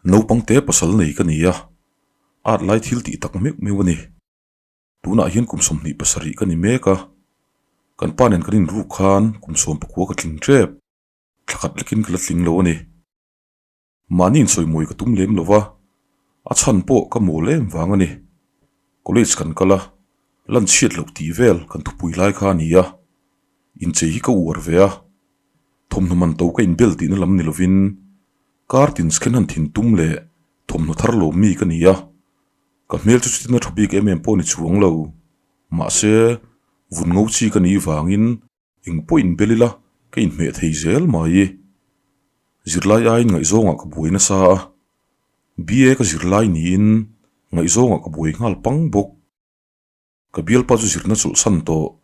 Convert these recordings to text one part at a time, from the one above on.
Naupang te pasal nei ka ni a, at lai thil tih tak meuh meuh a ni. Tunah hian kum 27 ka ni mek a, kan pa nen kan inruk khan kum 19 ka tling tep, thla khat lekin ka la tling lo a ni. Mahni insawimawi ka tum lem lo va, a chhan pawh ka mawl em vang a ni. College kan kal a, lan chhiat loh tih vel kan thupui lai kha a ni a, inchei hi ka uar ve a, thawmhnaw man to ka inbel tihna lam ni lovin Kar tin scan han thin tum leh thawmhnaw thar lo mi ka ni a, ka hmel chu chutin a tha bik em em pawh ni chuang lo. Mahse, vun ngo chi ka nih vangin eng pawh inbel ila ka inhmeh thei zel mai. Zirlai aiin ngaihzawngah ka buai nasa a, BA ka zirlai niin ngaihzawngah ka buai nghal pang bawk. Ka bialpa chu zirna chawlhsan tawh,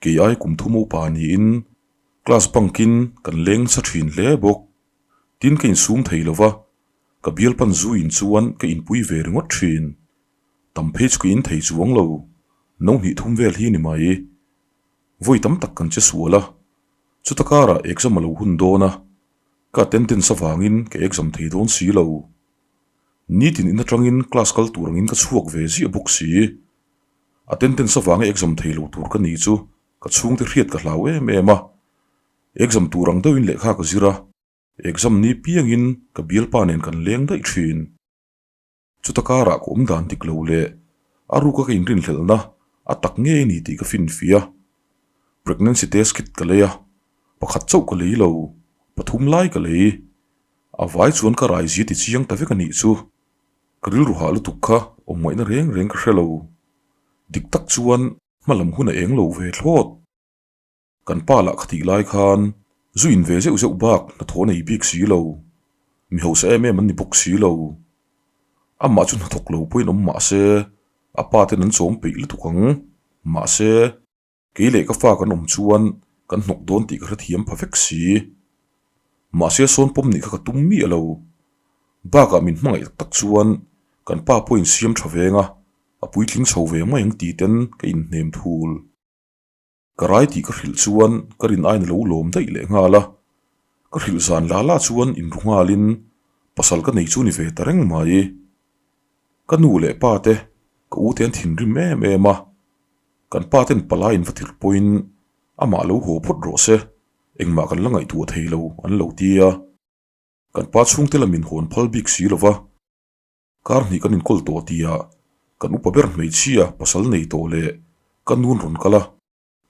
kei ai kum thum upa niin class bunk-in kan leng nasa thin hle bawk. Tin ka insum thei lo va, ka bialpan zu in chuan ka inpui ve ringawt thin. Tam phei chu ka in thei chuang lo, no hnih thum vel hi ni mai. Vawi tam tak kan che sual a, chuta karah exam a lo hun dawn a, ka attendance avangin ka exam thei dawn si lo. Nitin in atangin class kal tur angin ka chhuak ve ziah bawk si. Attendance avanga exam thei lo tur ka ni chu ka chhungte hriat ka hlau em em a. Exam tur ang deuhin lehkha ka zir a, exam ni piangin ka bialpa nen kan leng daih thin. Chuta karah ka awm dan dik lo leh a ruka ka inrinhlelhna a tak ngei ni tih ka finfiah. Pregnancy test kit ka lei a, pakhat chauh ka lei lo, pathum lai ka lei. A vai chuan ka rai zia ti chiang ta vek a nih chu. Ka rilru hah lutuk kha awm ngaihna reng reng ka hre lo. Dik tak chuan hma lam hun a eng lo ve thlawt. Kan pa lah khatih lai khan zu in ve zeuh zeuh bak hnathawh nei bik si lo. Mi hausa em em an ni bawk si lo. Amah chu hnathawk lo pawhin awm mah se a pa ten an chawm peih lutuk ang. Mahse. Kei leh ka fa kan awm chuan kan hnawk dawn tih ka hrethiam pha vek si. Mahse sawn pawm nih kha ka tum miah lo. Bakah min hmangaih tak tak chuan kan pa pawhin siam tha veng a, a puitling chho ve mai ang ti ten ka inhnem thul. Ka rai tih ka hrilh chuan ka rin aina lo lawm daih leh nghal a. Ka hrilh zan la la chuan inru nghalin pasal ka nei chu ni ve ta reng mai. Ka nu leh pa te ka u te an thinrim em em a. Kan pa ten palai in va tirh pawhin amah lo haw phawt rawh se, engmah kan la ngaihtuah thei lo an lo ti a. Kan pa chhungte lamin hawn phal bik si lo va, kar hnih kan inkawl tawh tia kan upa ber hmeichhia pasal nei tawh leh ka nun rawn kal a,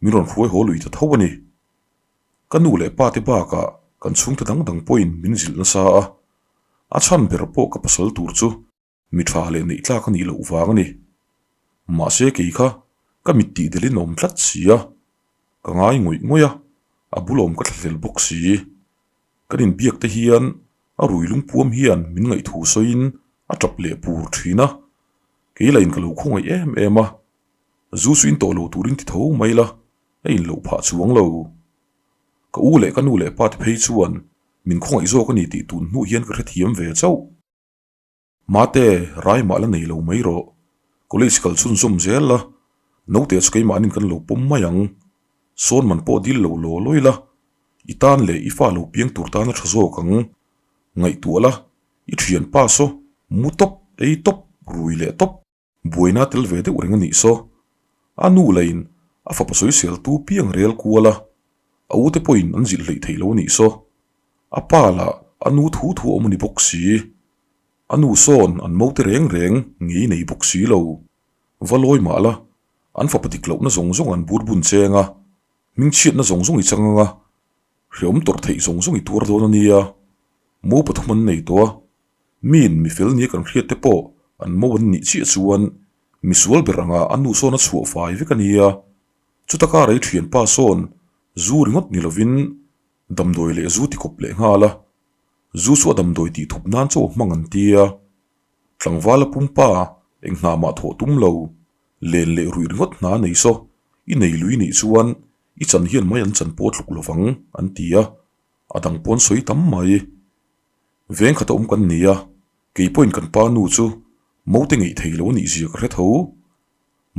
min rawn hruai haw lui ta tho a ni. Ka nu leh pa te bakah kan chhungte dang dang pawhin min zilh nasa a, a chhan ber pawh ka pasal tur chu Mi tha leh neih tlak a nih loh vang a ni. Mahse kei kha ka mit tih delin a awm tlat si a, ka ngai ngawih ngawih a, a bul awm ka thlahlel bawk si. Kan inbiak te hian a rui lungpuam hian min ngaihthu sawiin a tap leh pur thin a, kei lahin ka lo khawngaih em em a, zu chu in tawh lo turin ti tho mai la, a in loh phah chuang lo. Ka u leh ka nu leh pa te phei chuan min khawngaih zawk a ni tih tun hnu hian ka hrethiam ve chauh. Mate, rai mah la nei lo mai rawh. College kal chhunzawm zel la, naute chu keimahnin kan lo pawm mai ang. Sawn man pawh dil lo law lawi la, i tan leh i fa lo piang tur tan a tha zawk ang. Ngaihtuah la, i thianpa saw, mu tawp, ei tawp, rui leh tawp. Buaina tel ve deuh reng a nih saw. A nu lain a fapa sawisel tu piang rel kual a, a ute pawhin an zilh hleih theih lo a nih saw. A pa lah a nu thu thu awm a ni bawk si. A nu sawn an mote reng reng ngei nei bawk si lo. Va lawi mah la, an fapa dik lohna zawng zawng an bur bun cheng a, hmingchhiatna zawng zawng i chang ang a, hreawm tawrh theih zawng zawng i tuar dawn a nia. Mo pathum an nei tawh a, Miin mi fel nia kan hriat te pawh an mo an nih chiah chuan misual ber anga a nu sawn a chhuah fai vek a nia. Chuta kar ei thianpa sawn zu ringawt ni lovin damdawi leh zu ti kawp leh nghal a, zu chu a damdawi tih thup nan chaw hmang an tia. Tlangval a pumpa eng hna mah thawh tum lo, len leh ruih ringawt hna nei saw i nei lui nih chuan i chan hian mai an chan pawh tluk lovang an ti a, a dang pawn sawi tam mai. Veng khat a awm kan ni a, kei pawhin kan pa nu chu mote ngeih thei lo a nih zia ka hre tho.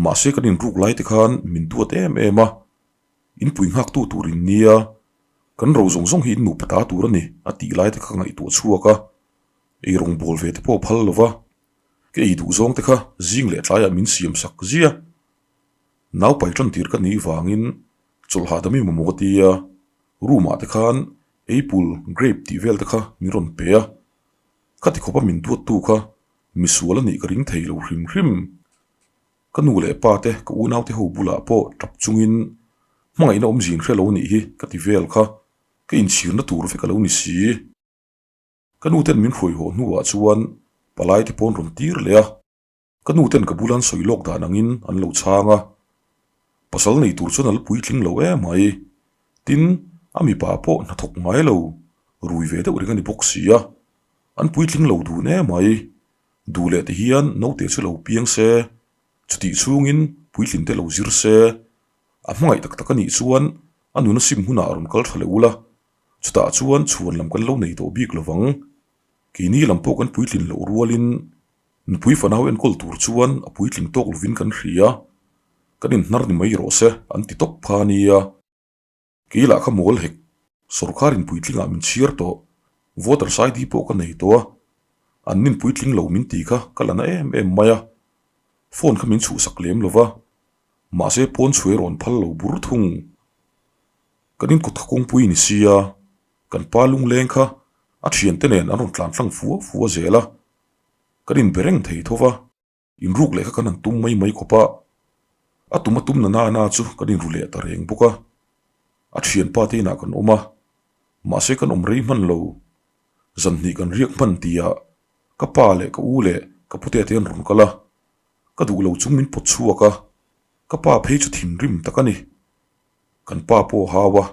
Mahse kan inruk lai te khan min duat em em a, inpui nghaktu tur in nia, kan ro zawng zawng hi in nupa ta tur a ni a tih lai te kha ka ngaihtuah chhuak a. Ei rawng bawl ve te pawh a phal lo va, ka ei duh zawng te kha zing leh tlaiah min siam sak zia. Nau pai tan tir ka nih vangin chawlh hahdam i mamawh ka ti a, room ah te khan apple, grape tih vel te kha min rawn pe a. Khati khawpa min duattu kha misual a nih ka ring thei lo hrim hrim. Ka nu leh pa te, ka unau te ho bulah pawh tap chungin hmangaihna awmzin hre lo nih hi ka ti vel kha ka inchhirna tur vek a lo ni si. Ka nu ten min hruai haw hnuah chuan palai te pawn rawn tir leh a, ka nu ten ka bula an sawi lawk dan angin an lo chhang a. Pasal nei tur chuan a la puitling lo em mai. Tin, a mipa pawh hnathawk ngai lo, rui ve deuh reng a ni bawk si a. An puitling lo dun em mai. Duh leh ti hian naute chu lo piang se, chutih chhungin puitlin te lo zir se. A hmangaih tak tak a nih chuan a nuna sim hunah a rawn kal tha leh ula, Chutah chuan chhuan lam kan lo nei tawh bik lovang. Keini lam pawh kan puitlin loh rualin nupui fanau enkawl tur chuan a puitling tawk lovin kan hria. Kan inhnar ni mai rawh se an ti tawp kha a nia. Kei lah kha mawl hek. Sawrkharin puitlingah min chhiar tawh. Voter ID pawh ka nei tawh a. An nin puitling lo min ti kha ka la na em em mai a. Phone kha min chhuhsak lem lova. Mahse pawn chhuai rawn phal lo bur thung. Kan inkawt kha kawngpui ni sia, kan pa lungleng kha a thiante nen an rawn tlan tlang fua fua zel a, kan inbe reng thei tho va, inruk leh kha kan han tum mai mai khawp a, a tum a tum na na na chu kan inru leh ta reng bawk a, a thianpa te inah kan awm a, mahse kan awm rei hman lo, zan hnih kan riak hman tihah ka pa leh ka u leh ka pute te an rawn kal a, ka duh lo chung min pawt chhuak a, ka pa phei chu thinrim tak a ni. Kan pa pawh a hau a,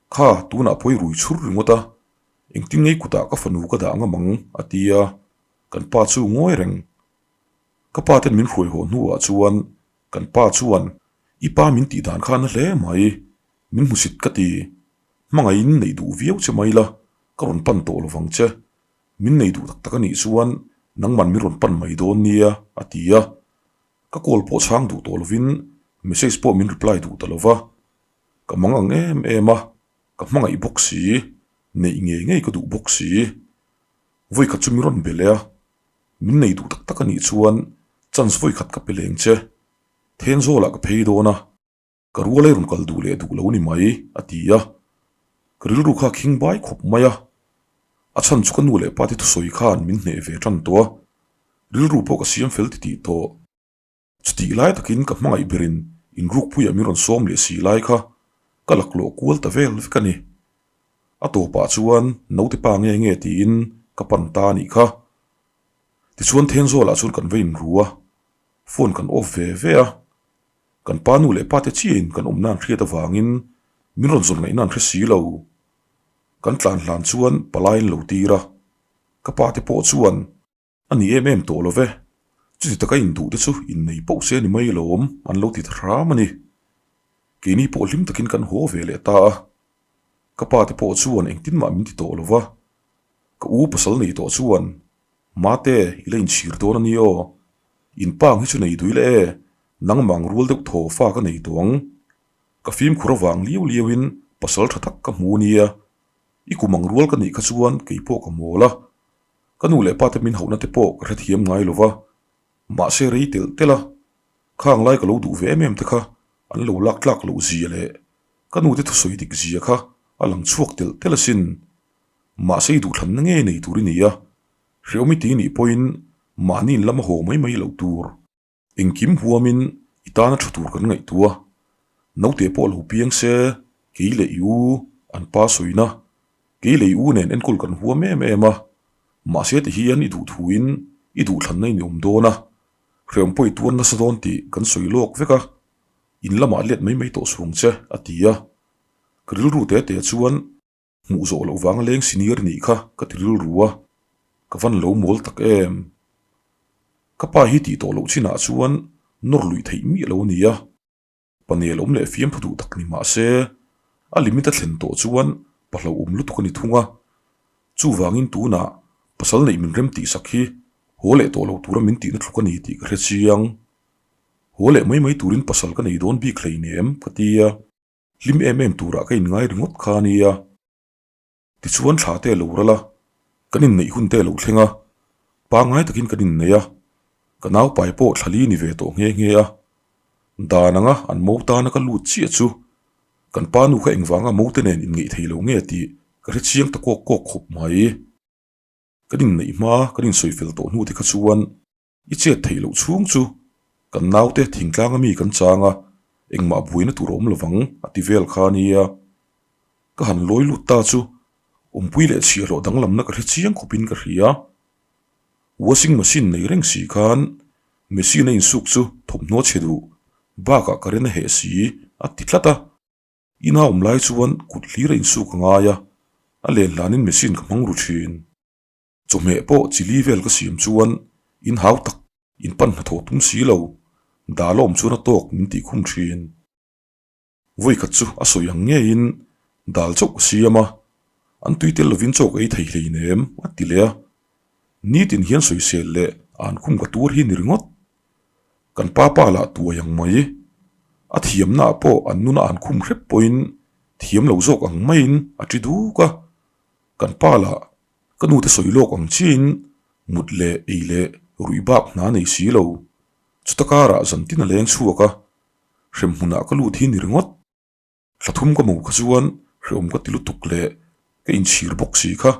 Kha, tunah pawh i rui chhur ringawt a, engtin ngei kutah ka fanu ka dah ngam ang, a ti a, kan pa chu ngawi reng. Ka pa ten min hruai haw hnuah chuan kan pa chuan, I pa min tih dan kha na hle mai, min hmusit ka ti, hmangaihin neih duh viau che mai la, ka rawn pan tawh lovang che, min nei duh tak tak a nih chuan nangman min rawn pan mai dawn nia, a ti a. Ka call pawh chhang duh tawh lovin message pawh min reply duh ta lova, ka mang ang em em a, ka hmangaih bawk si, neih ngei ngei ka duh bawk si. Vawikhat chu min rawn be leh a, min nei duh tak tak a nih chuan chance vawikhat ka pe leng che, Thenzawl ah ka phei dawn a, Ka rual ei rawn kal duh leh duh lo ni mai, a ti a. Ka rilru kha khing bai khawp mai a. A chhan chu ka nu leh pa te thusawi khan min hneh ve tan tawh a. Rilru pawh ka siam fel titih tawh. Chutih lai takin ka hmangaih berin inrukpuiah min rawn sawm leh si lai kha ka laklawh kual ta vel vek a ni. A tawpah chuan naute pa nge nge tiin ka pan ta a nih kha. Tichuan Thenzawl-ah chuan kan va inru a, phone kan off ve ve a. Kan pa nu leh pa te chiahin kan awmna an hriat avangin min rawn zawn ngaihna an hre si lo. Kan tlan hlan chuan palai an lo tir a, ka pa te pawh chuan a ni em em tawh lo ve, chuti taka induh te chu innei poh se ni mai lawm an lo ti ta hram a ni. Keini pawh hlim takin kan haw ve leh ta a, ka pa te pawh chuan engtin mah min ti tawh lo va, ka u pasal nei tawh chuan Mate, i la inchhir dawn a ni aw, in pa ang hi chu nei dui leh e, Nangmang rual deuh thaw fa ka nei tawh ang. Ka fimkhur avang liau liauin pasal tha tak ka hmu nia. I kum ang rual ka nih kha chuan kei pawh ka mawl a. Ka nu leh pa te min hauhna te pawh ka hrethiam ngai lo va. Mahse rei telh telh a. Khang lai ka lo duh ve em em te kha an lo lak tlak loh zia leh ka nu te thusawi dik zia kha a lang chhuak telh telh asin. Mahse i duhthlanna ngei nei tur i ni a. Hreawm i ti nih pawhin mahni in lama haw mai mai loh tur. Engkim huamin i tana tha tur kan ngaihtuah. Naute pawh lo piang se, kei leh i u, an pa sawina. Kei leh i u nen enkawl kan huam em em a, mahse ti hian i duhthuin i duhthlanna in i awm dawn a, hreawm pawh i tuar nasa dawn tih kan sawi lawk vek a, in lamah let mai mai tawh suang che, a ti a. Ka rilru te te chuan. Hmuh zawh loh vanga leng senior nih kha ka ti rilru a, ka van lo mawl tak em. Ka pa hi tih tawh loh chinah chuan nawr luih theih miah lo a ni a, panel awm leh fiamthu duh tak ni mah se, a limit a thlen tawh chuan pa hlauhawm lutuk a ni thung a. Chuvangin tunah pasal neih min rem tih sak hi haw leh tawh lo tura min tihna thluk a ni tih ka hre chiang. Haw leh mai mai turin pasal ka nei dawn bik hleinem ka ti a. Hlim em em turah ka inngai ringawt kha a nia. Tichuan thla te a lo ral a. Kan inneih hun te a lo thleng a, pangngai takin kan innei a, ka naupai pawh thlali ni ve tawh nghe nghe a. Dan anga an mo tana ka lut chiah chu kan pa nu kha engvanga mo te nen inngeih thei lo nge tih ka hre chiang ta kawk kawk khawp mai. Kan inneih hma kan insawi fel tawh hnu te kha chuan I chet theih loh chhung chu kan naute thingtlang ami kan chang a, engmah buaina tur a awm lovang a ti vel kha nia. Ka han lawi lut ta chu awmpui leh chhiahhlawh danglamna ka hre chiang khawpin ka hria. Washing machine nei reng si khan machine a insuk chu thawmhnaw chhe duh bakah current a heh si a ti tlat a. Ina awm lai chuan kut hlir a insuk a ngai a, a len hlanin machine ka hmang ru thin. Chawhmeh pawh chili vel ka siam chuan in hau tak in pan hnathawh tum si lo, dal a awm chuan a tawk min tih khum thin. Vawikhat chu a sawi ang ngeiin dal chauh ka siam a, an tui tel lovin chaw ka ei thei hleinem a ti leh a. Nitin hian sawisel leh an khum ka tur hi ni ringawt. Kan pa pa lah tuai ang mai. A thiamnaah pawh an nuna an khum hrep pawhin thiam lo zawk ang maiin a ti duk a. Kan pa lah Ka nute sawi lawk ang chiin mut leh ei leh ruih bak hna nei si lo. Chuta karah zantin a leng chhuak a, hrem hmunah ka lut hi ni ringawt. Thla thum ka mo kha chuan hrehawm ka ti lutuk leh ka inchhir bawk si kha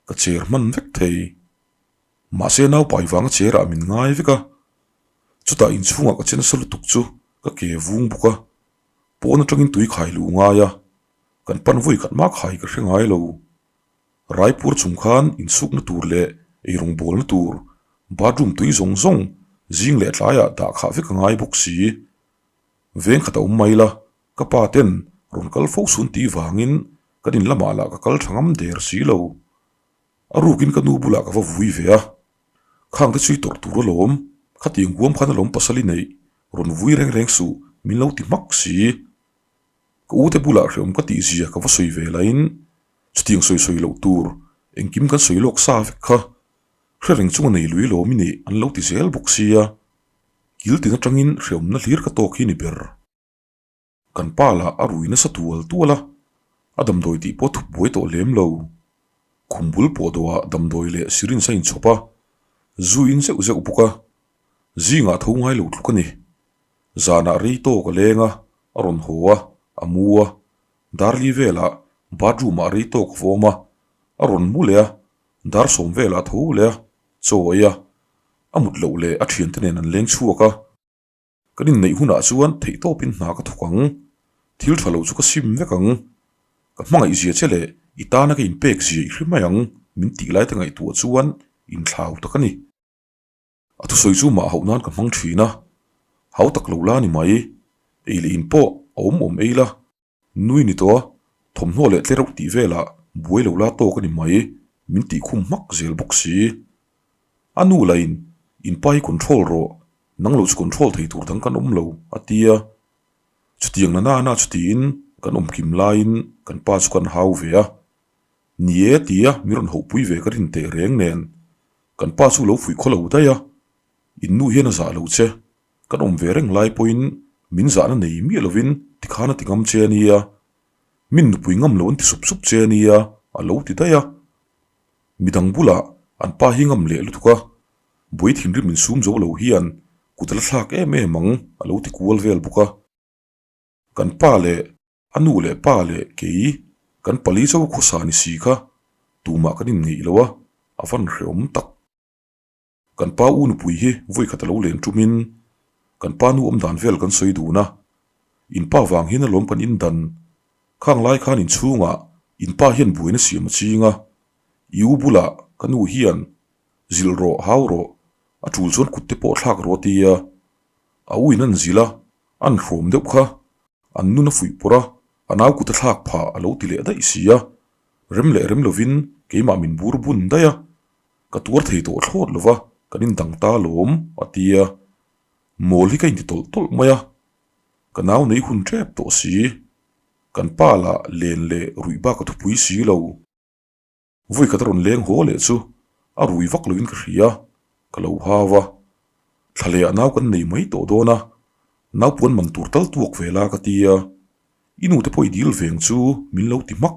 ka cher hman vek thei. Mahse naupai vanga cherah min ngai vek a, chutah inchhungah ka che nasa lutuk chu ka ke vung bawk a, pawn atangin tui khai luh ngai a, kan pan vawi khat mah khai ka hre ngai lo. Raipur chung khan insukna tur leh eirawng bawlna tur bathroom tui zawng zawng zing leh tlaiah dah khah vek a ngai bawk si. Veng khat a awm mai la, ka pa ten rawn kal fo sun tih vangin kan in lamah lah ka kal tha ngam der si lo. A rukin ka nu bulah ka va vui ve a, khang te chui tawrh tur alawm, khatiang huam khan alawm pasal i neih, rawn vui reng reng suh min lo ti hmak si. Ka ute bulah hreawm ka tih zia ka va sawi ve lahin Chutiang sawi sawi loh tur engkim kan sawi lawk sa vek kha. Hre reng chunga nei lui lawm i nih an lo ti zel bawk sia. Kil tin atangin hreawmna hlir ka tawk hi ni ber. Kan pa lah a rui nasa tual tual a, a damdawi tih pawh thup buai tawh lem lo. Khum bul pawh dawhah damdawi leh syringe a inchhawp a, zu in zeuh zeuh bawk a. Zingah tho ngai lo tluk a ni. Zanah rei tawk a leng a, a rawn haw a, a mu a, Darli velah bathroom ah rei tawk va awm a, a rawn mu leh a, dar sawm velah tho leh a, chaw a ei a, a mut loh leh a thiante nen an leng chhuak a. Kan inneih hunah chuan theihtawpin hna ka thawk ang, thil tha lo chu ka sim vek ang, ka hmangaih zia che leh i tana ka inpek zia i hre mai ang min tih lai te ngaihtuah chuan inthlau tak a ni. A thusawi chu mah hauh nan ka hmang thin a, hau tak lo la ni mai, ei leh in pawh a awm awm ei la, nui ni tawh a, thawmhnaw leh tlereuh tih velah buai lo la tawk a ni mai, min tih khum hmak zel bawk si. A nu lahin, In pa hi control rawh, nang lo chu control thei tur dang kan awm lo, a ti a. Chutiang na nana chutiin kan awm kim laiin kan pa chu kan hau ve a. Ni e tia mi rawn hohpui ve ka rin teh reng nen kan pa chu lo fuih khaw lo daih a, in nu hian a zah lo che, kan awm ve reng lai pawhin min zahna nei miah lovin tikhan a ti ngam che a nia, min nupui ngam lo an ti sup sup che a nia a lo ti daih a. Midang bulah an pa hi ngam leh lutuk a, buai thinrim insum zo lo hian kut a la thlak em em ang a lo ti kual vel bawk a. Kan pa leh A nu leh pa leh kei kan pali cho khawsa ni si kha tumah kan inngeih lo a, a van hreawm tak. Kan pa u nupui hi vawi khat a lo len tumin kan pa nu awm dan vel kan sawi dun a, in pa vang hian alawm kan indan, khang lai khan inchhungah in pa hian buaina siam a ching a, i u bulah ka nu hian zilh rawh hau rawh, a tul chuan kut te pawh thlak rawh a ti a, a u in an zilh a, an hrawm deuh kha. An nun a fuih pawrh a, a nau kut a thlak phah a lo ti leh daih si a, rem leh rem lovin keimah min bur bun daih a, ka tuar thei tawh thlawt lo va, kan indang ta lawm a ti a, mawl hi ka inti tawlh tawlh mai a, ka nau nei hun tep tawh si, kan pa lah len leh ruih bak a thupui si lo. Vawi khat a rawn leng haw leh chu a rui vak loin ka hria, ka lo hau a. Thla leh ah nau kan nei mai tawh dawn a, nau puan man tur tal tuak ve la ka ti a, i nu te pawh i dil veng chu min lo ti hmak.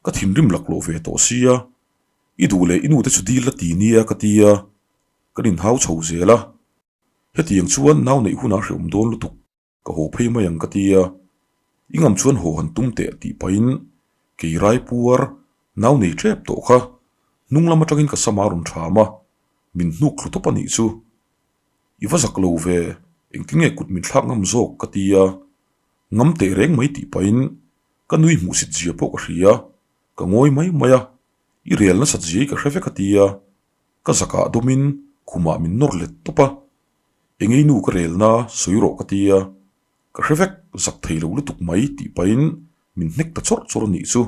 Ka thinrim laklawh ve tawh sia, I duh leh i nu te chu dil la ti nia ka ti a, kan inhau chho zel a. Hetiang chuan nau neih hunah hrehawm dawn lutuk ka haw phei mai ang ka ti a, i ngam chuan haw han tum teh tih pahin kei rai puar nau nei tep tawh kha hnung lam atangin ka sam a rawn tham a, min hnuk thlu tawp a nih chu. I va zak lo ve, engtin nge kut min thlak ngam zawk ka ti a, ngam teh reng mai tih pahin ka nui hmuhsit zia pawh ka hria, ka ngawi mai mai a, i rel nasat zia hi ka hre vek a ti a, ka zakah dawmin khumah min nawr let tawp a, engei nu ka relna sawi rawh ka ti a, ka hre vek zak thei lo lutuk mai tih pahin min hnek ta chawrh chawrh a nih chu.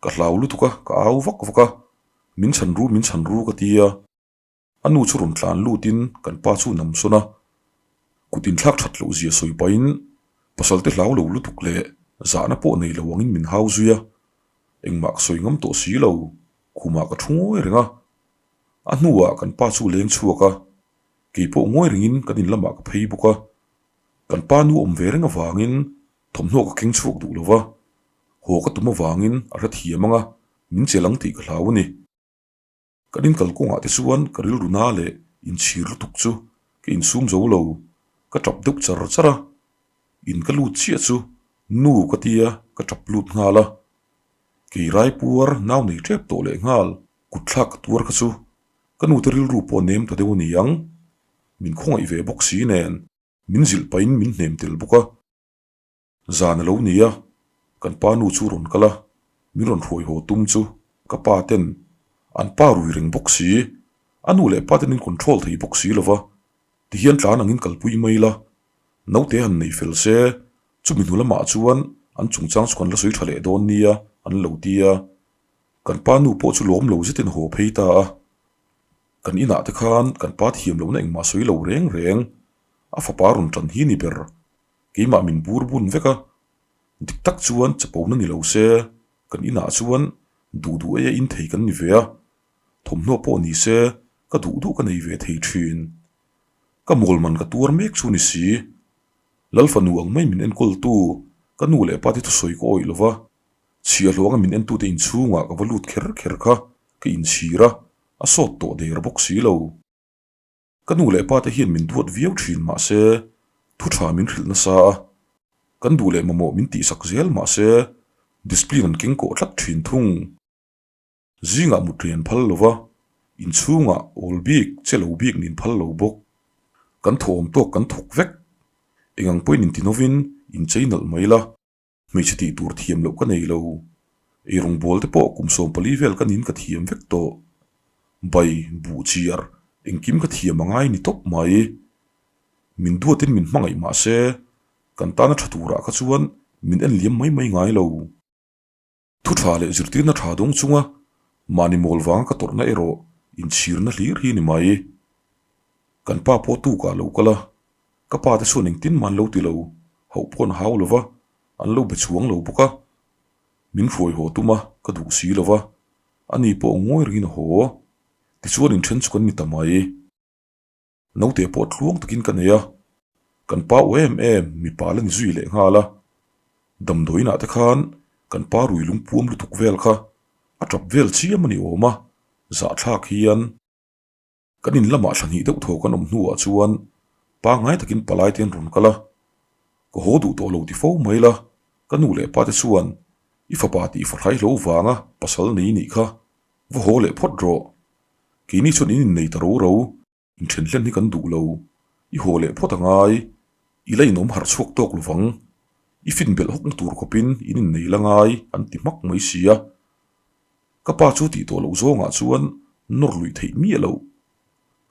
Ka hlau lutuk a, ka au vak vak a, min chhan ru min chhan ru ka ti a, a nu chu rawn tlan lutin kan pa chu nam sawn a, kut inthlak that loh zia sawi pahin pasal te hlau lo lutuk leh zahna pawh nei lo angin min hau zui a, engmah ka sawi ngam tawh si lo. Khumah ka thu ngawi reng a, a hnuah kan pa chu leng chhuak a, kei pawh ngawi rengin kan in lamah ka phei bawk a. Kan pa nu awm ve reng avangin thawmhnaw ka keng chhuak duh lo va, haw ka tum avangin a hrethiam ang a, min chelh ang tih ka hlau a ni. Kan in kalkawngah te chuan ka rilru na leh inchhir lutuk chu ka insum zo lo, ka tap deuh char char a, in ka lut chiah chu nu ka tia ka tap lut nghal a. Kei Raipuar nau nei tep tawh leh nghal kut thlak ka tuar kha chu ka nute rilru pawh nem ta deuh a ni ang. Min khawngaih ve bawk si nen min zilh pahin min hnem tel bawk a. Zan a lo ni a, kan pa nu chu rawn kal a, min rawn hruai haw tum chu ka pa ten an pa rui reng bawk si, a nu leh pa ten in control thei bawk si lova, tihian tlan angin kalpui mai la, naute han nei fel se Chumi hnu lamah chuan an chungchang chu kan la sawi tha leh dawn nia an lo ti a, kan pa nu pawh chu lawm lo zetin a haw phei ta a. Kan inah te khan kan pa thiam lohna engmah sawi lo reng reng, a fapa rawn tan hi ni ber, keimah min bur bun vek a. Dik tak chuan chapona ni lo se, kan inah chuan duh duh eia in thei kan ni ve a, thawmhnaw pawh ni se ka duh duh ka nei ve thei thin. Ka mawl man ka tuar mek chu ni si. Lal fanu ang mai min enkawltu ka nu leh pa te thusawi ka awih lova, chhiahhlawh anga min entute inchhungah ka va lut kher kher kha ka inchhir a, a sawt tawh der bawk si lo. Ka nu leh pa te hian min duat viau thin mahse thu tha min hrilh nasa a, kan duh leh mamawh min tihsak zel mahse discipline an keng kawh tlat thin thung. Zingah mut rian phal lo va, inchhungah awl bik, che lo bik nin phal lo bawk. Kan thawm tawk kan thawk vek. Eng ang pawhin inti novin inchei nalh mai la, hmeichhe tih tur thiam loh ka nei lo. Eirawng bawl te pawh kum 14 vel ka nin ka thiam vek tawh. Bai, buh chiar, engkim ka thiam a ngai ni tawp mai. Min duatin min hmangaih mah se, kan tana tha turah kha chuan min en liam mai mai ngai lo. Thu tha leh zirtirna tha dawng chunga mahni mawl vanga ka tawrhna erawh inchhirna hlir hi ni mai. Kan pa pawh tukah lo kal a, ka pa te chuan engtin mah an lo ti lo, hauh pawh an hau lo va, an lo be chhuang lo bawk a. Min hruai haw tum a, ka duh si lo va, ani pawh ngawi rengin a haw. Tichuan inthen chu kan ni ta mai. Naute pawh tluang takin ka nei a, kan pa u em em mipa la ni zui leh nghal a, damdawiinah te khan kan pa rui lungpuam lutuk vel kha a tap vel chiam a ni awm a, zahthlak hian kan in lamah thla hnih deuh thaw kan awm hnuah chuan pangngai takin palai te an rawn kal a, ka haw duh tawh lo ti fo mai la, ka nu leh pa te chuan i fapa tih fahrai hlo vanga pasal nei nih kha va haw leh phawt rawh. Keini chuan in innei ta ro ro, inthen hlen hi kan duh lo, i haw leh phawt a ngai, i la inawm harh chhuak tawk lo vang, i fin belh hawkna tur khawpin in innei la ngai an ti hmak mai si a. Ka pa chu tih tawh loh zawngah chuan nawr luih theih miah loh.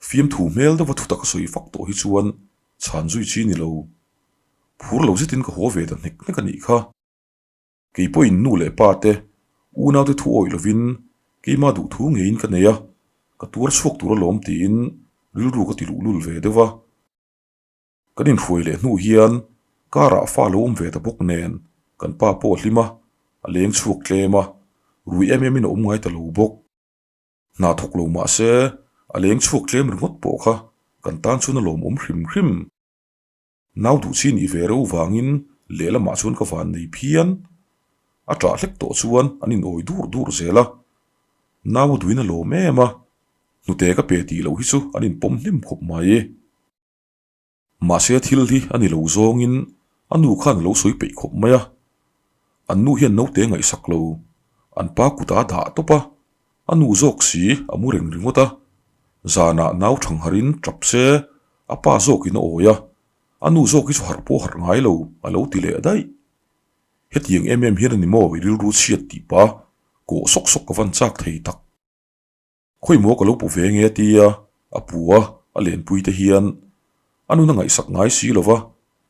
Fiamthu hmel deuha thutak a sawi fak tawh hi chuan chhan zui chi ni lo. Phur lo zetin ka haw ve ta hnek hnek a nih kha. Kei pawhin nu leh pa te, unaute thu awih lovin keimah duh thu ngeiin ka nei a, ka tuar chhuak tur alawm tiin rilru ka ti luhlul ve deuh va. Kan inhruai leh hnu hian karah fa lo awm ve ta bawk nen kan pa pawh a hlim a, a leng chhuak tlem a, rui em emin a awm ngai ta lo bawk. Hna thawk lo mah se a leng chhuak tlem ringawt pawh kha kan tan chuan a lawmawm hrim hrim. Nau duh chi nih ve reuh vangin lehlamah chuan ka van nei phian. A ṭah hlek tawh chuan an in awi dur dur zel a. Nau a duhin a lawm em a, hnute ka pe tih loh hi chu an inpawm hnem khawp mai. Mahse thil hi a ni lo zawngin a nu khan a lo sawi peih khawp mai a, an nu hian naute ngaihsak lo, an pa kutah a dah tawp a, a nu zawk si a mu reng ringawt a, zanah nau thangharin tap se a pa zawkin a awi a, a nu zawk hi chu harh pawh harh ngai lo a lo ti leh daih. Hetiang em em hian a ni maw i rilru chhiat tih pa kawh sawk sawk ka van chak thei tak. Khawimaw ka lo pu ve nge tia a pu a, a lenpui te hian a nun a ngaihsak ngai si lo va,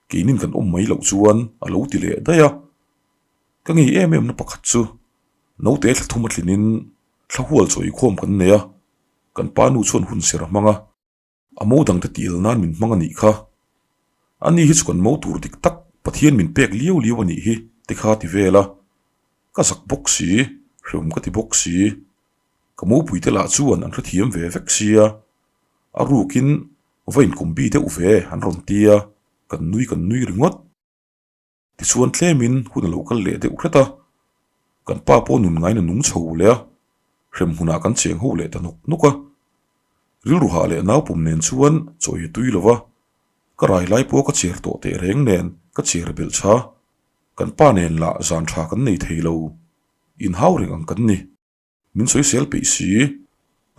keinin kan awm mai loh chuan a lo ti leh daih a. Ka ngei em em na pakhat chu naute thla thum a tlinin thla hual chaw inkhawm kan nei a, kan pa nu chuan hun ser a hmang a. A mo dangte tih el nan min hmang a nih kha. Ani hi chu kan mo tur dik tak Pathian min pek liau liau a nih hi te kha ti vel a. Ka zak bawk si, hrehawm ka ti bawk si. Ka mopuite lah chuan an hrethiam ve vek sia. A rukin va inkawm bi deuh ve an rawn ti a, kan nui kan nui ringawt. Tichuan tlemin hun a lo kal leh deuh hret a, kan pa pawh nun ngaina nung chho leh a, hrem hunah kan cheng ho leh ta nawk nawk a. Rilru hah leh naupawm nen chuan chawi a tui lo va, ka rai lai pawh ka cher tawh teh reng nen ka cher belh tha. Kan pa nen lah zan tha kan nei thei lo, inhau reng ang kan ni. Min sawisel peih si,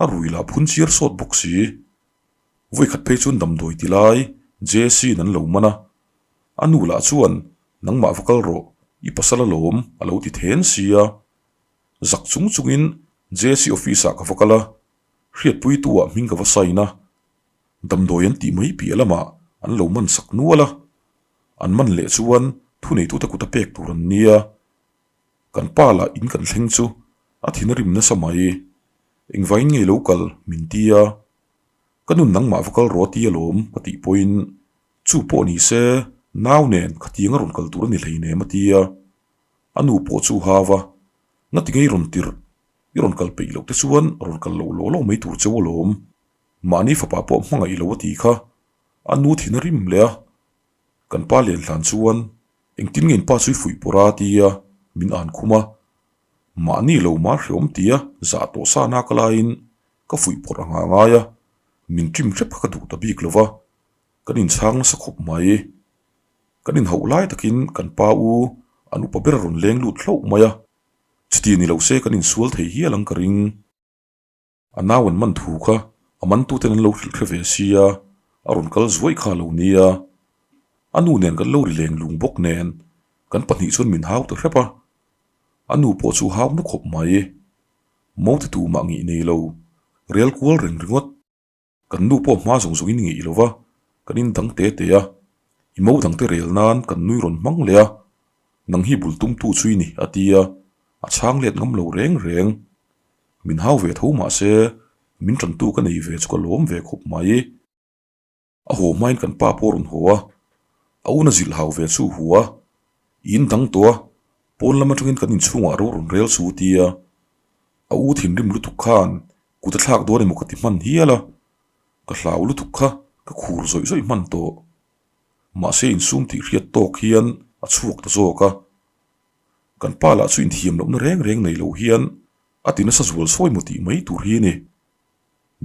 a rui lah phun chiar sawt bawk si. Vawikhat phei chuan damdawi ti lai JC in an lo man a, a nu lah chuan nangmah va kal rawh, i pasal alawm a lo ti then si a. Zak chung chungin JC office ah ka va kal a, hriatpuitu ah hming ka va sign a. Damdawi an tih mai piah lamah an lo man sak nual a, an man leh chuan thuneitute kut a pek tur an nia. Kan pa lah in kan thleng chu a thin a rim nasa mai. Engvain nge lo kal min ti a, ka nun nangmah va kal rawh a ti alawm ka tih pawhin chu pawh ni se nau nen khatiang a rawn kal tur a ni hleinem a ti a. A nu pawh chu hau a, ngati ngei rawn tirh i rawn kal peih loh te chuan rawn kal loh lawh lawh mai tur cheu alawm. Mahni fapa pawh hmangaih lo a ti kha a nu thin a rim leh a. Kan pa len hlan chuan Engtin nge in pa chu i fuih pawrh a tia min an khum a, mahni lo mar hreawm tia zah tawh sa nak laiin ka fuih pawrh ang a ngai a, min ṭim hrep kha ka duh ta bik lo va, kan inchhang nasa khawp mai. Kan inhauh lai takin kan pa u an upa ber a rawn leng lut hlauh mai a, chuti ni lo se kan insual thei hial ang ka ring. A nau an man thu kha a mantuten an lo hrilh hre ve sia, a rawn kal zuaih kha a lo nia. A nu nen kan lo ri leng lung bawk nen kan pahnih chuan min hau ta hrep a. A nu pawh chu hau na khawp mai. Mo ti tumah ngih nei lo, rel kual reng ringawt. Kan nu pawh hma zawng zawngin ngeih lo va, kan in dang te te a. I mo dangte rel nan kan nui rawn hmang leh a, nang hi bul tumtu chu i ni a ti a, a chhang let ngam lo reng reng. Min hau ve tho mah se, min tantu ka nei ve chu ka lawm ve khawp mai. A haw hmain kan pa pawh a rawn haw a, a una zilh hau ve chu hu a, i in dang tawh a, pawn lam atangin kan inchhungah ro rawn rel chu ti a, a u thinrim lutuk khan kut a thlak dawn emaw ka ti hman hial a, ka hlau lutuk kha ka khur zawih zawih hman tawh. Mahse insum tih hriat tawk hian a chhuak ta zawk a, kan pa lah chu inthiam lohna reng reng nei lo hian a ti nasa zual sawi maw tih mai tur hi a ni.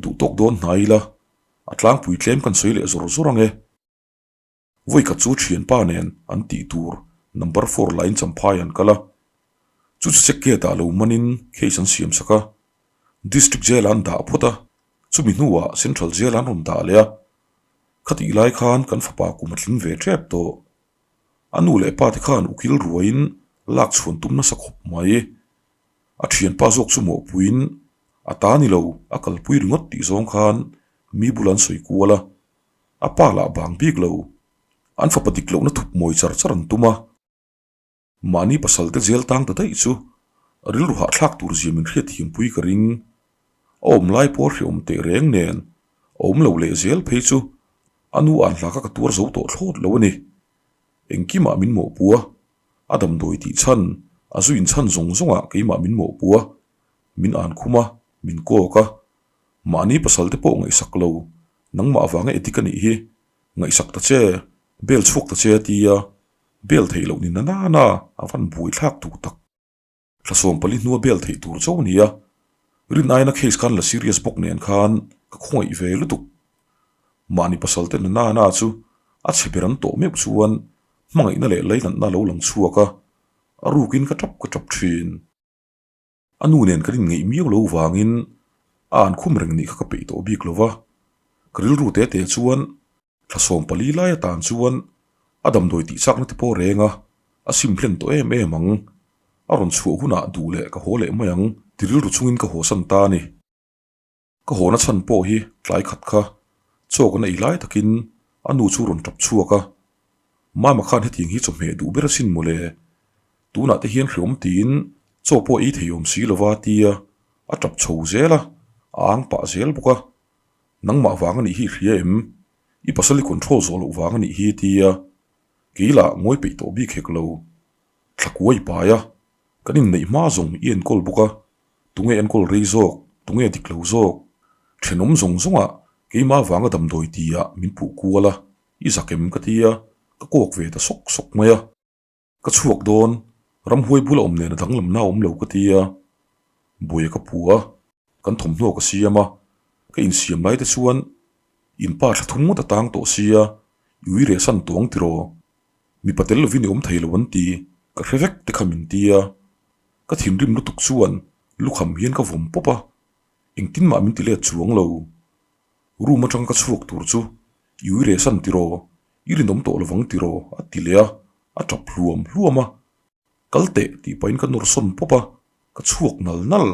Duh tawk dawn hnai ila, a tlangpui tlem kan sawi leh zawr zawr ang e. Vawikhat chu thianpa nen an tih tur number four line champhai an kal a, chu chu check gate ah lo manin case an siam sak a, district jail ah an dah phawt a, chumi hnuah central jail ah an rawn dah leh a, khatih lai khan kan fapa kum a tling ve tep tawh. A nu leh pa te khan ukil ruaiin lak chhuan tum nasa khawp mai. A thianpa zawk chu mawhpuiin a ta ni lo, a kalpui ringawt tih zawng khan mi bula an sawi kual a, a pa lah bang bik lo. An fapa dik lohna thup mawi char char an tum a. Mahni pasal te jail tang ta daih chu rilru hahthlak tur zia min hriatthiampui ka ring. A awm lai pawh a hreawm teh reng nen a awm lo leh zel phei chu a nu an hla kha ka tuar zo tawh thlawt lo a ni. Engkimah min mawhpu a, a damdawi tih chhan, a zu inchhan zawng zawngah keimah min mawhpu a, min an khum a, min kawk a. Mahni pasal te pawh ngaihsak lo, nangmah avanga edik a nih hi, ngaihsak ta che, bel chhuak ta che a ti a, bel theih loh ni na nana a van buaithlak duh tak. Thla 14 hnua bel theih tur chauh a ni a. Rin aina case khan la serious bawk nen khan ka khawngaih ve lutuk. Mahni pasal te na na chu a chhe ber an tawh meuh chuan hmangaihna leh leinatna lo lang chhuak a, a rukin ka tap ka tap thin. A nu nen kan inngeih miau lo vangin a an khum reng nih kha ka peih tawh bik lo va, ka rilru te te chuan thla 14 lai atan chuan a damdawi tih chakna te pawh reng a, a sim hlen tawh em em ang. A rawn chhuah hunah duh leh ka haw leh mai ang ti rilru chungin ka haw san ta a ni. Ka hawna chhan pawh hi tlai khat kha chaw kan ei lai takin a nu chu rawn tap chhuak a, Mama khan hetiang hi chawhmeh duh ber asin mawle, tunah te hian hreawm tiin chaw pawh ei thei awm si lova tia a tap chho zel a, a ang pah zel bawk a, nangmah vang anih hi i hria em? I pasal i control zawh loh vang anih hi tia kei lah ngawi peih tawh bik hek lo, thla kuai pai a, kan inneih hma zawng i enkawl bawk a, Tunge enkawl rei zawk, tunge dik lo zawk? Thenawm zawng zawngah keimah vanga damdawi tia min puh kual a, i zak em ka ti a, ka kawk ve ta sawk sawk mai a. Ka chhuak dawn, ramhuai bula awm nen a danglamna a awm lo ka ti a. Buaia ka pu a, kan thawmhnaw ka siam a, ka insiam lai te chuan in pa thla thum ngawt a tang tawh sia, i ui reh san tawng tiraw? Mipa tel lovin i awm thei lo an ti, ka hre vek te kha min ti a. Ka thinrim lutuk chuan lukham hian ka vawm pawp a, engtin mah min ti let chuang lo. Room atang ka chhuak tur chu i ui reh san tiraw, i rinawm tawh lovang tiraw a ti leh a, a tap hluam hluam a. Kal teh tih pahin ka nawr sawn pawp a, ka chhuak nal nal.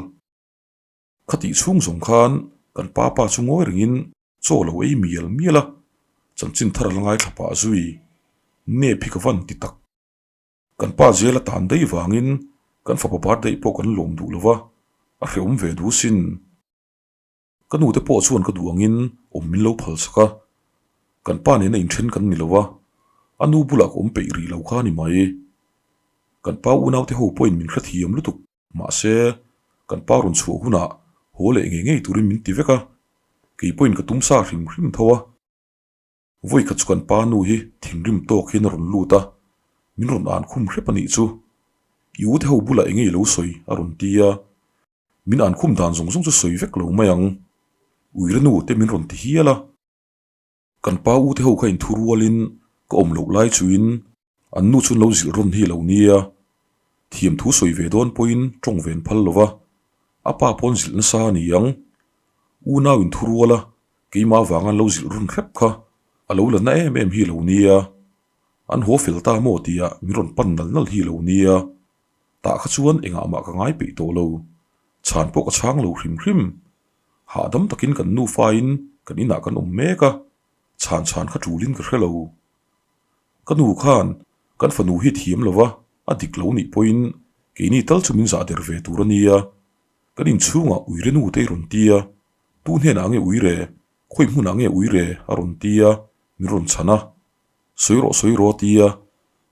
Khatih chhung zawng khan kan pa pa chu ngawi rengin chaw lo ei mial mial a, chanchin thar a la ngaithla pah zui. Nep hi ka van ti tak. Kan pa zel a tan daih vangin kan fapa birthday pawh kan lawm duh lo va, a hrehawm ve duh sin. Ka nute pawh chuan ka duh angin awm min lo phal sak a, kan pa nena inthen kan ni lo va, a nu bulah ka awm peih rih lo kha a ni mai. Kan pa unaute ho pawhin min hrethiam lutuk, mahse kan pa rawn chhuah hunah haw leh ngei ngei turin min ti vek a, kei pawhin ka tum sa hrim hrim tho a. Vawi khat chu kan pa nu hi thinrim tawk hian a rawn lut a, min rawn an khum hrep a nih chu. I ute ho bulah eng nge i lo sawi? a rawn ti a. Min an khum dan zawng zawng chu sawi vek lo mai ang. Uire nu te min rawn ti hial a. Kan pa ute ho kha inthu rualin ka awm loh lai chuin An nu chu lo zilh rawn hi lo nia. Thiam thu sawi ve dawn pawhin tawng ven phal lo va, a pa pawn zilh nasa a ni ang. Unau in thu rual a, keimah vanga an lo zilh rawn hrep kha a lo la na em em hi lo nia. An haw fel ta maw tia min rawn pan nal nal hi lo nia. Tah kha chuan engah mah ka ngai peih tawh lo. Chhan pawh ka chhang lo hrim hrim. Hahdam takin kan nufain kan inah kan awm mek a, chhan chhan kha tulin ka hre lo. Ka nu khan kan fanu hi thiam lo va, a dik lo nih pawhin keini tal chu min zah der ve tur a nia. Kan inchhungah uire nu te i rawn ti a, tu hnenah nge uire, khawi hmunah nge uire a rawn ti a, min rawn chhan a. Sawi rawh sawi rawh a ti a,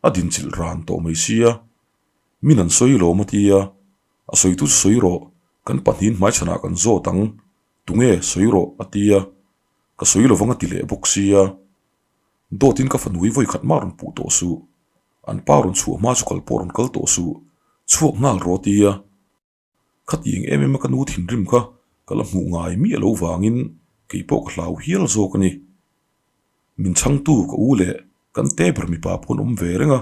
a dinchilh ran tawh mai sia. Min an sawi lawm a ti a, a sawitu chu sawi rawh, kan pahnihin hmaichhanah kan zawt ang, tunge sawi rawh a ti a, ka sawi lovang a ti leh bawk sia. Dawtin ka fanu hi vawi khat mah rawn puh tawh suh. An pa rawn chhuah hma chu kal pawh rawn kal tawh suh. Chhuak nghal rawh a ti a. Khatiang em em a ka nu thinrim kha ka la hmuh ngai miah lo vangin kei pawh ka hlau hial zawk a ni. Min chhangtu ka u leh kan te ber mipa pawh an awm ve reng a.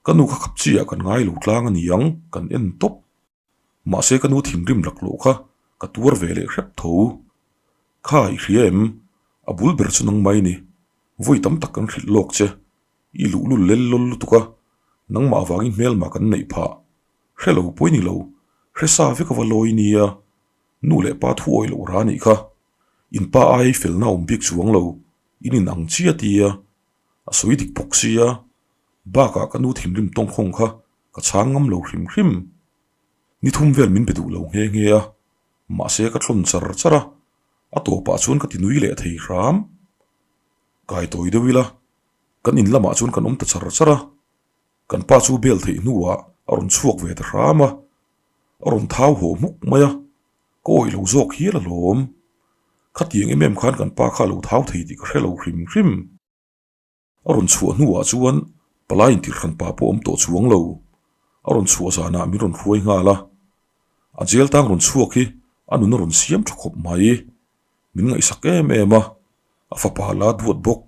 Ka nu kha khap chi ah kan ngai lo tlang a ni ang kan en tawp. Mahse ka nu thinrim laklawh kha ka tuar ve leh hrep tho. Kha i hria em? A bul ber chu nangmah i ni. Vawi tam tak kan hrilh lawk che. I luhlul lel lawl lutuk a, nangmah avangin hmelma kan neih phah. Hre lo pawh i ni lo, hre sa vek ava lawi nia. Nu leh pa thu awih loh ra nih kha. In pa ai felna awm bik chuang lo, in in ang chiah tia. A sawi dik bawk sia. Bakah ka nu thinrim tawngkhawng kha ka chhang ngam lo hrim hrim. Ni thum vel min be duh lo nghe nghe a, mahse ka tlawn char char a, a tawpah chuan ka ti nui leh thei hram. Kai tawi deuh ila, kan in lamah chuan kan awm ta char char a, kan pa chu bel theih hnuah a rawn chhuak ve ta hram a, a rawn thau haw hmuk mai a, ka awih lo zawk hial alawm. Khatiang em em khan kan pa kha a lo thau thei tih ka hre lo hrim hrim. A rawn chhuah hnuah chuan palai intirhran pa pawh awm tawh chuang lo. A rawn chhuah zanah min rawn hruai nghal a. A jail tang rawn chhuak hi A nun a rawn siam tha khawp mai. Min ngaihsak em em a, a fapa la duat bawk.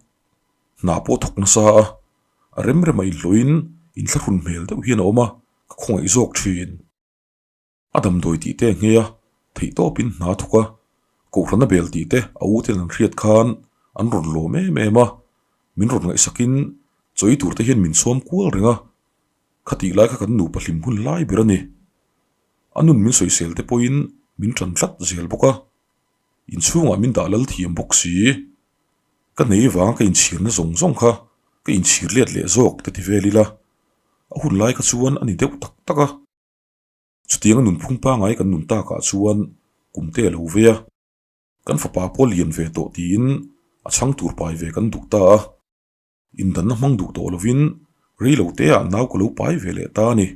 Hna pawh thawk nasa a, a rem rem a inhlawhin inthlahrun hmel deuh hian a awm a, ka khawngaih zawk thin. A damdawi tih te a nghei a, theih tawpin hna thawk a, kohhran a bel tih te a u ten an hriat khan an rawn lawm em em a, min rawn ngaihsakin chawi tur te hian min sawm kual reng a, khatih lai kha kan nupa hlim hun lai ber a ni. A nun min sawisel te pawhin min tan tlat zel bawk a, inchhungah min dah lal thiam bawk si. Ka nei vanga ka inchhirna zawng zawng kha ka inchhir let leh zawk te ti vel ila, a hun lai kha chuan a ni deuh tak tak a. Chutianga nunphung pangai kan nun takah chuan kum te a lo vei a, kan fapa pawh lian ve tawh tiin a chhang tur pai ve kan duh ta a, indanna hmang duh tawh lovin rei lo teah nau ka lo pai ve leh ta a ni.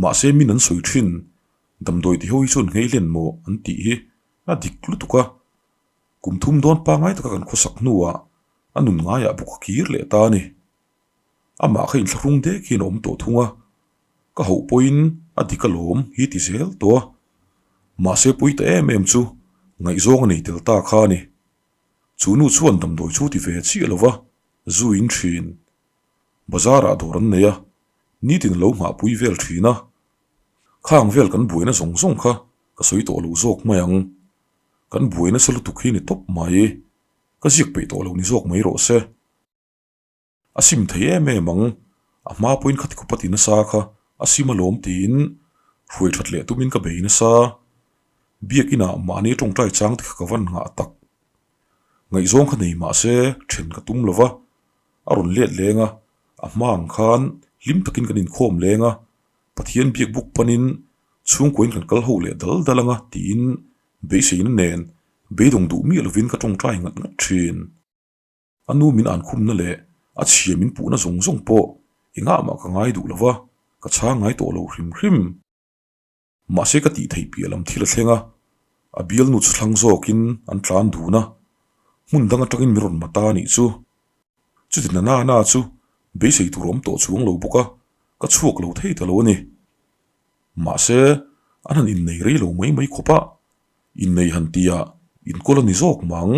Mahse min an sawi thin, damdawi ti ho hi chuan nghei hlen maw an tih hi a dik lutuk a, kum thum dawn pangai taka kan khawsak hnuah a nun ngaiah bawk a kir leh ta a ni. Amah kha inthlahrung dek hian a awm tawh thung a, ka hauh pawhin a dik alawm hi ti zel tawh a, mahse pawi ta em em chu ngaihzawng a nei tel ta kha a ni. Chu nu chuan damdawi chu ti ve chiah lo va, zu in thin. Bazar ah dawr an nei a, nitin a lo nghahpui vel thin a. Khang vel kan buaina zawng zawng kha ka sawi tawh lo zawk mai ang. Kan buaina sa lutuk hi ni tawp mai, ka ziak peih tawh lo ni zawk mai rawh se. A sim thei em em ang, a hma pawhin khati khawp a ti nasa kha a sim alawm tiin hruai that leh tumin ka bei nasa. Biakinah mahni tawngtai chang te kha ka van nghah tak. Ngaihzawng kha nei mahse then ka tum lova, a rawn let leng a, a hma ang khan hlim takin kan inkhawm leng a, Pathian biak buk panin chhungkuain kan kal ho leh dal dal anga tiin beiseina nen beidawng duh miah lovin ka tawngtai ngat ngat thin. A nu min an khumna leh a chhia min puhna zawng zawng pawh engah mah ka ngai duh lo va, ka chhang ngai tawh lo hrim hrim. Mahse ka tih theih piah lam thil a thleng a, a bialnu chu thlang zawkin an tlan dun a, hmun dang atangin min rawn mat a nih chu. Chuti na na na chu beisei tur awm tawh chuang lo bawk a, ka chhuak lo thei ta lo a ni. Mahse an han innei rei lo mai mai khawp a, innei han tia inkawl a ni zawk mang.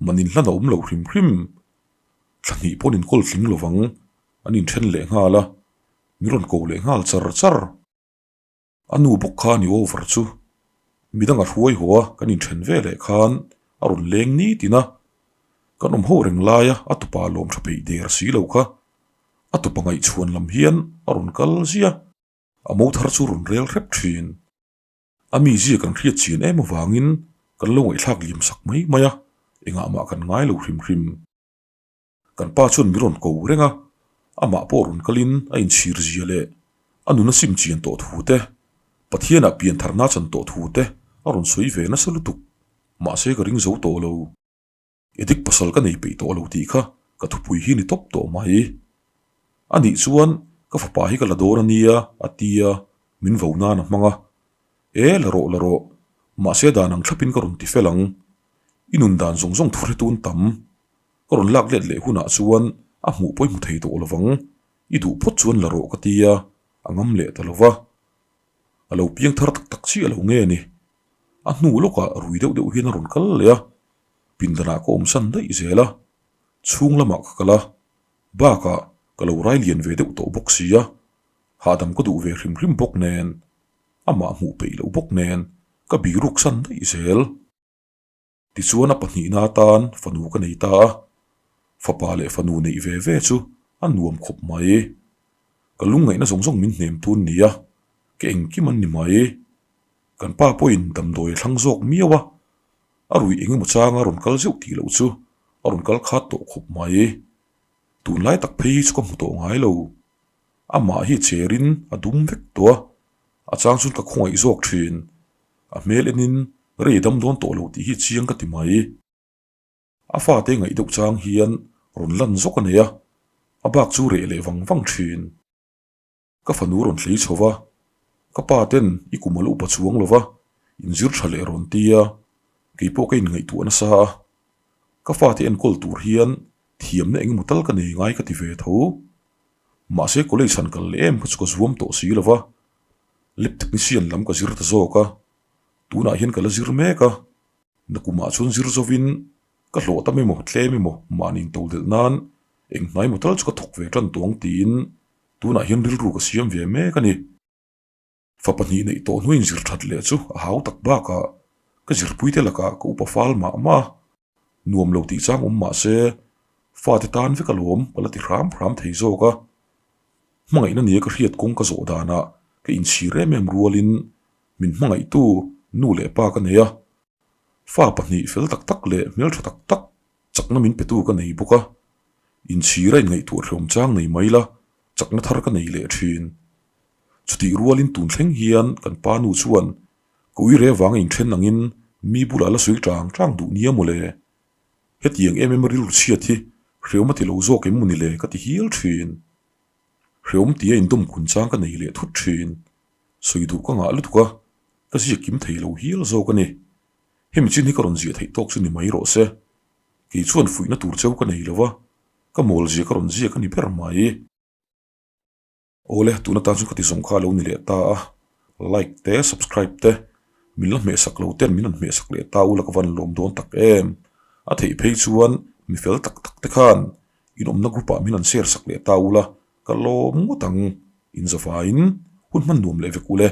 Man inhlan a awm lo hrim hrim. Thla hnih paw'n inkawl tling lo vang, an inthen leh nghal a, min rawn ko leh nghal char char. A nu bawk kha a ni over chu. Midang a hruai haw a, kan inthen ve leh khan a rawn leng ni tin a. Kan awm ho reng laia a tupa lawm tha peih der si lo kha. A tupa ngaihchhuan lam hian a rawn kal ziah. A mo thar chu rawn rel hrep thin. A mizia kan hriat chian em avangin kan lo ngaihthlak liam sak mai mai a, engah mah kan ngai lo hrim hrim. Kan pa chuan mi rawn ko reng a, amah pawh rawn kalin a inchhir zia leh a nun a sim chian tawh thu te, Pathianah pian tharna chan tawh thu te a rawn sawi ve nasa lutuk, mahse ka ring zo tawh lo. Edik pasal ka nei peih tawh lo tih kha ka thupui hi ni tawp tawh mai. A nih chuan ka fapa hi ka la dawn a nia a ti a, min vo nan a hmang a. E la rawh la rawh, mahse dan ang thlapin ka rawn ti fel ang. I nun dan zawng zawng thu hretun tam. Ka rawn lak let leh hunah chuan a hmuh pawh i hmu thei tawh lovang, i duh phawt chuan la rawh ka ti a, a ngam leh ta lova. A lo piang thar tak tak chiah lo nge ni. A hnu lawkah rui deuh deuh hian a rawn kal leh a. Pindanah ka awmsan daih zel a, chhung lamah ka kal a, bakah ka lo rai lian ve deuh tawh bawk si a, hahdam ka duh ve hrim hrim bawk nen, amah hmuh peih loh bawk nen ka biruk san daih zel. Tichuan a pahnihna atan fanu ka nei ta a, fapa leh fanu neih ve ve chu a nuam khawp mai. Ka lungngaihna zawng zawng min hnem tun nia, ka engkim an ni mai. Kan pa pawhin damdawi a thlang zawk miau a, A ruih eng emaw changa rawn kal zeuh tih loh chu a rawn kal khat tawh khawp mai. Tunlai tak phei hi chu ka hmu tawh ngai lo. Amah hi cherin a dum vek tawh a, a chang chuan ka khawngaih zawk thin. A hmel enin rei dam dawn tawh lo tih hi chiang ka ti mai. A fate ngaih deuh chang hian rawn lan zawk a nei a, a bak chu reh leh vang vang thin. Ka fanu rawn thlei chho va, ka pa ten i kum a lo upa chuang lo va, inzir tha leh rawn ti a, kei pawh ka inngaihtuah nasa a. Ka fate enkawl tur hian thiamna eng emaw tal ka nei ngai ka ti ve tho. Mahse college han kal leh em kha chu ka zuam tawh si lo va, lab technician lam ka zir ta zawk a. Tunah hian ka la zir mek a, nakumah chuan zir zovin ka hlawh tam emaw tlem emaw mahni in to delh nan eng hnai maw tal chu ka thawk ve tan tawh ang tiin tunah hian rilru ka siam ve mek a ni. Fa pahnih neih tawh hnuin zir that leh chu a hau tak bakah ka zirpuite lakah ka upa fal mah mah a, nuam lo tih chang awm mah se fate tan vek alawm ka la ti hram hram thei zawk a. Hmangaihna nia ka hriat kawng ka zawh danah ka inchhir em em rualin min hmangaihtu nu leh pa ka nei a, fa pahnih fel tak tak leh hmeltha tak tak chakna min petu ka nei bawk a, inchhir a inngaihtuah hlawm chang nei mai la chakna thar ka nei leh thin. Chutih rualin tun thleng hian kan pa nu chuan ka uire vanga inthen angin mi bulah la sawi chang chang duh nia mawle. Hetiang em em rilru chhiat hi hreawm a ti lo zawk em mawni le ka ti hial thin. Hreawm tia indawm kun chang ka nei leh thut thin. Sawi duh ka ngah lutuk a, ka ziak kim thei lo hial zawk a ni. Hemi chin hi ka rawn ziah theih tawk chu ni mai rawh se. Kei chuan fuihna tur cheu ka nei lo va, ka mawl zia ka rawn ziak a ni ber mai. Awle, tun atan chuan ka ti zawng kha a lo ni leh ta a, like te, subscribe te, min la hmehsak lo ten min rawn hmehsak leh ta ula ka van lawm dawn tak em. A theih phei chuan mi fel tak tak te khan inawmna group ah min rawn share sak leh ta ula ka lawm ngawt ang. Inzavaiin hun hman nuam leh vek ule.